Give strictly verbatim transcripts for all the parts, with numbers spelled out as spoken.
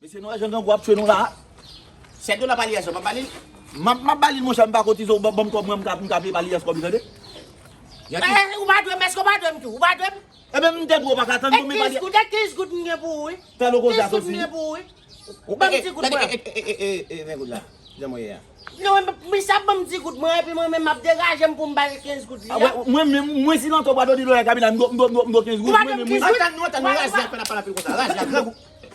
Mesye, nou wè jan grangou ap tchwe nou la a? Sèt dola pa li yès, w ap ba li l? M ap, m ap ba li l, monchè, m pa kotize w, ban, ban m kòb mwen, m ka, m ka peye pa li yès kòb li, tande? Jan ti Eh, ou pa dwe m, èske ou pa dwe m tou? Ou pa dwe m? Ebyen, m te dwe w pa ka tann E pou m pa kenz li. goud, e kenz goud m gen pou ou, wi. Tann ou koze a Kenz goud m sosi. gen pou ou, wi. Ou Ban m e, ti goud e, mwen. e, e, e, e, e, e, ven kounye a. Jan mwen ye a. Non, men, misye ap ban m ti goud mwen, epi mwen menm m ap degaje m pou m ba l kenz goud li A, a. mwen, mwen menm, mwen si nan to bwa dodi lòyè Kabila, m dwe, m dwe, m dwe, m dwe kenz goud, Ou pa mwen ban m menm, ti mwen. goud? Antann nou, antann nou, Wa, razi wa. Ap fè n ap pale anpil konsa. Razi a gran gou.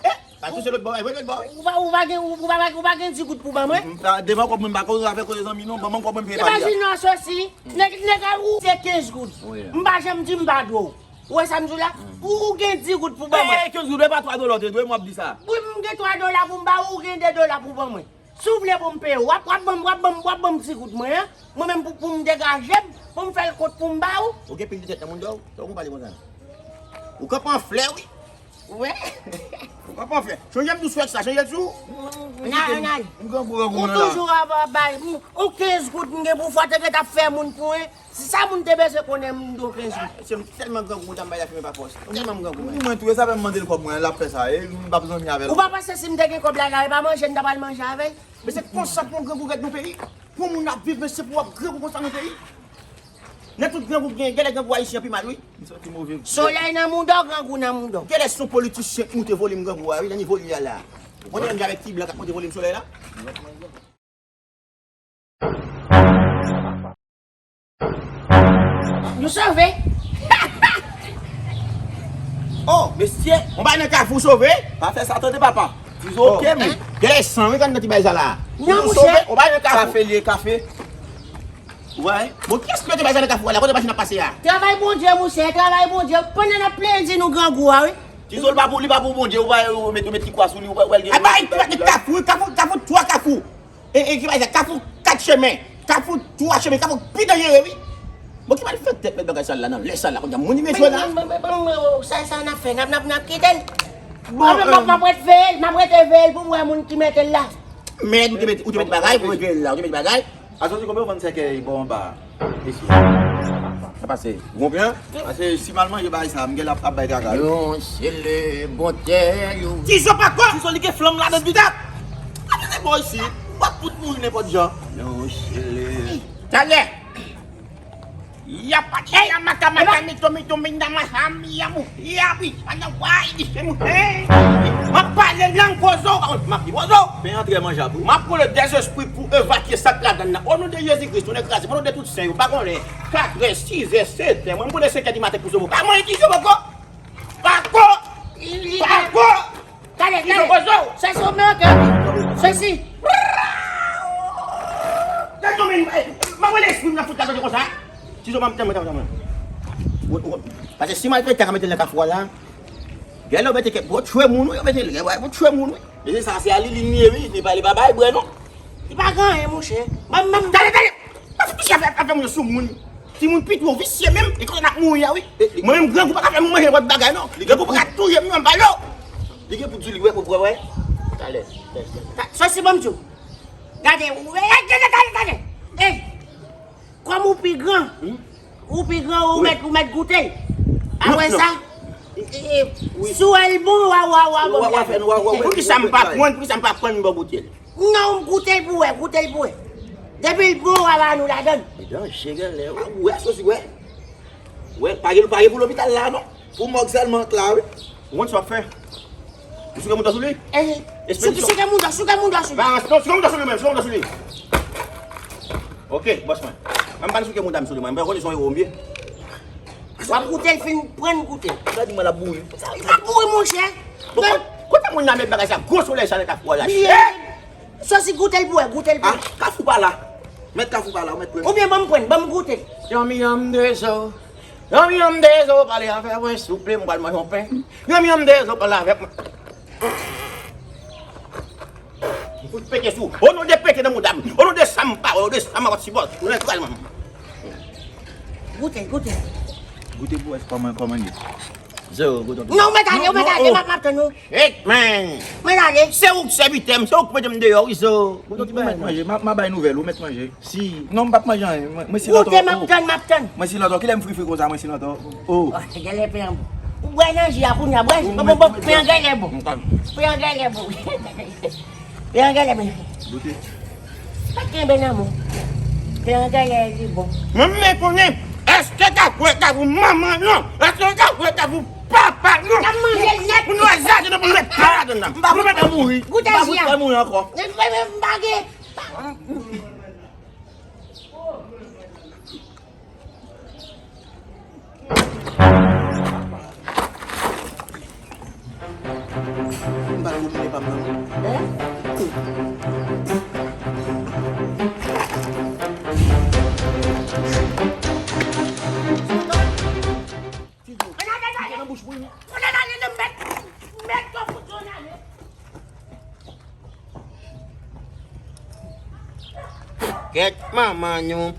Eh, pa touche lòt bò, eh, lòt bò. Ou pa, ou pa gen, ou, ou pa, ou pa gen ti goud pou ban mwen? M pa, devan kòb mwen, m pa koze afè koze zanmi non, ban mwen kòb mwen, m peye pa li a. Imajine yon sosi, nèg, nèg a ou se kenz goud. Wi. M pa janm di m pa dwe w. Ou wè sa m di w la? Ou, ou gen di goud pou ban mwen. Eh, kenz goud, e pa twa dola w te dwe m, w ap di sa. Wi, m gen twa dola pou m ba ou, ou gen de dola pou ban mwen. Si w vle pou m peye w, w ap, w ap ban m, w ap ban m, w ap ban m ti goud mwen an. Mwen menm pou, pou m degaje m, pou m fè l kont pou m ba ou. Ou gen pil de tèt nan moun dò, sa w konn pale konsa. Ou kanpe an flè, wi. Wi. Ou kanpe an flè. Chanje m tou swèt sa, chanje l sou. Nan, nan. M grangou, grangou Ou nan la. toujou ap, ap bay. M, ou kenz goud m gen pou fò te gentan ap fè moun pou en. Si sa moun te bezwen konnen m dwe kenz goud. Se m tèlman grangou, mouda m bay la fimen pa fòs. M tèlman m grangou, mwen. Mwen tou, e sa fè m mande l kòb mwen, l ap fè sa. E m p ap zanmi avè l. Ou pa panse si m te gen kòb la, la, e pa manje m ta pral manje avè l? Men se konsa pou yon grangou rèd nan peyi. Pou moun ap viv, men se pou w ap grangou konsa nan peyi. Nan tout grangou ki gen, genlè grangou ayisyen pi mal, wi. M santi move. Solèy nan mouda w, grangou nan mouda w. Genlè se yon politisyen k moute volim grangou a, wi, nan nivo li a la. Ou konnen menm jan avèk ti blan k ap moute volim solèy la? Nou sove. Oh, mesye, on bay nan kafou sove. Pa fè sa tande papa. Tizo, oh, oke, men. Genlè san, wi, kan nan ti bay sa la. Non, Nou monchè. sove, on bay nan kafou. Kafe li ye, kafe. Ou wè? Bon, kiyès ki mete bay sa nan kafou a la? Kote machin ap pase a? Travay Bondye, monchè, travay Bondye. Pandan n ap plenyen di nou grangou a, wi. Tizo, li pa pou, li pa pou Bondye, ou pa, ou met, ou met ti kwa sou li, ou pa, ou pa, ou pa, Ay, bay, ti mete kafou, wi, kafou, kafou, twa kafou. E, e, ki bay sa, kafou kat chemen, kafou twa chemen, kafou pi danjere, wi. Bon, ki malfektè k met bagay sa la nan lè sa la, konnya moun imen sou la. Sa, sa n ap fè, n ap, n ap, n ap kite l. Bon, Mwen, mwen, euh, mwen, mwen ret veye l, mwen rete veye l pou m wè moun ki mete l la. Men, ou te met, ou te met bagay, ou te met bagay. Asanti konbyen w vann sèkèy bò anba a? Isi. Sa pase. Ou konprann? Pase si m al manje bagay sa, m gen l ap, ap bay kaka, wi. Yon sele bon tè, yon Tizo pa kò! Tizo li gen flanm ladan pita. Ap vin bò isi. W ap fout mouri nenpòt jan. Yon sele. Talè. Yapati yamaka maka mito mito minda mahami yamu. Yabi, ana wai di semu. Hey! M ap pale lang kozo, m ap di kozo. Pen an trè manjab, wi. M ap rele dèzespri pou evakye sa k ladann nan. O non de Jezi Kris, tounen kraze. O non de tout sen yo, pa konnen. Katrè, sizè, setè. Mwen, m konnen senkè di maten pou zobo. Pa mwen ki zobo ko. Pa ko. Pa ko. Gade, gade. Sa se yon miracle. Sesi. Gade yon men, eh, m ap wè lespri m nan fout la tande konsa. Tizo, m ap tann mwen, tann mwen, tann mwen. Ou, ou, paske si malfektè ka mete l nan kafou a la, gade lè w mete kèk, bon, tchwe moun, wi, yo mete l, gade, bon, tchwe moun, wi. Mesye, sa se a li, li ye, wi, li pa, li pa bay bwè, non. Li pa gen anyen, monchè. Mwen menm. Gade, gade. Pa fout touche afè, afè moun yo sou moun. Timoun pito visye menm, e kote n ap mouri a, wi. E, e, Mwen menm, grangou pa ka fè m manje lòt bagay, non. Li gen Grangou pa ka touye m, non, m pa yo. Li gen pou di li, wè, pou wè, wè. Talè. Sesi ban m di w. Gade, ou, e, gade, gade, gade. Ey! Kòm ou pi gran, Hmm? ou pi gran, ou Wi. mèt, ou mèt goute l. Non, Apre non. sa, e, e, Wi. si w wè l bon, w a, w a, w a, Wa, wa, fè nou, wa, wa, Poukisa m pa pran, poukisa m pa pran m bò goute l? Non, goute l pou wè, goute l pou wè. Depi l bon, w a ba nou ladann. Li danje, genlè, wi. A, wè, sosi, wè. Wè, pa gen, pa gen pou lopital la, non. Pou mòg sèlman k la, wi. Ou konn sa w ap fè? Ou souke mouda sou li? Eh, Espedisyon. Souke mouda, souke mouda sou li. Ba, non, souke mouda sou li menm, souke mouda sou li. Ok, bòs mwen. Mwen pa souke mouda m sou li, mwen. Mwen konnen se yon ewo m ye. W ap goute l fin pran goute. Sa di mwen l ap mouri. Li p ap mouri, monchè. Bon, Men kote, kote moun nan met bagay sa? Gwo solèy sa nan kafou a la. Byen. Chè! Sosi goute l pou wè, goute l pou Ah, wè. Kafou pa la. Mèt kafou pa la, ou mèt pran. Oubyen ban m pran, ban m goute. Yanm, yanm, dezo. Yanm, yanm, dezo, pale avè mwen, souple, m pral manje yon pen. Yanm, yanm, dezo, pale avèk mwen. M fout pete sou. O non de pete nan mouda m. O non de sa m pa wè, o de sa m pa sipòte. Ou nan kral mwen. Goute, goute. Goute pou wè kòman, kòman l ye. Zo, goute. Non, ou mèt ale, ou mèt ale, m ap, m ap tann ou. Shit, man. Mwen ale. Se ou k sèvitè m, se ou k mete m deyò, wi, zo. Ou mèt manje, m a, m a bay nouvèl, ou mèt manje. Si, non, m p ap manje anyen, mwen, mwen si lòtò. Goute, m ap tann, m ap tann. Mwen si lòtò, kilè m fri fri konsa, mwen si lòtò. Oh. Oh, genlè pen an bon. Bwè nan ji a kounye a, bwè ji. Bon, bon, bon, pran gèlè bon. Pran gèlè bon. Pran gèlè bon. Goute. Pa kenbe nan men. Pran gèlè li bon. Mwen, mwen konnen, èske ka kwè ka pou manman non? Èske ka kwè ka pou papa non? Ka manje nèt. Pou nou azaje nou pou met pa ladan nan. M pa pou pè mouri. Goute ji a. M pa pou pè mouri ankò. M pa gen. M pa nan moud pou papa m nan. Fidyo, kite nan bouch mwen. Kèt manman nou.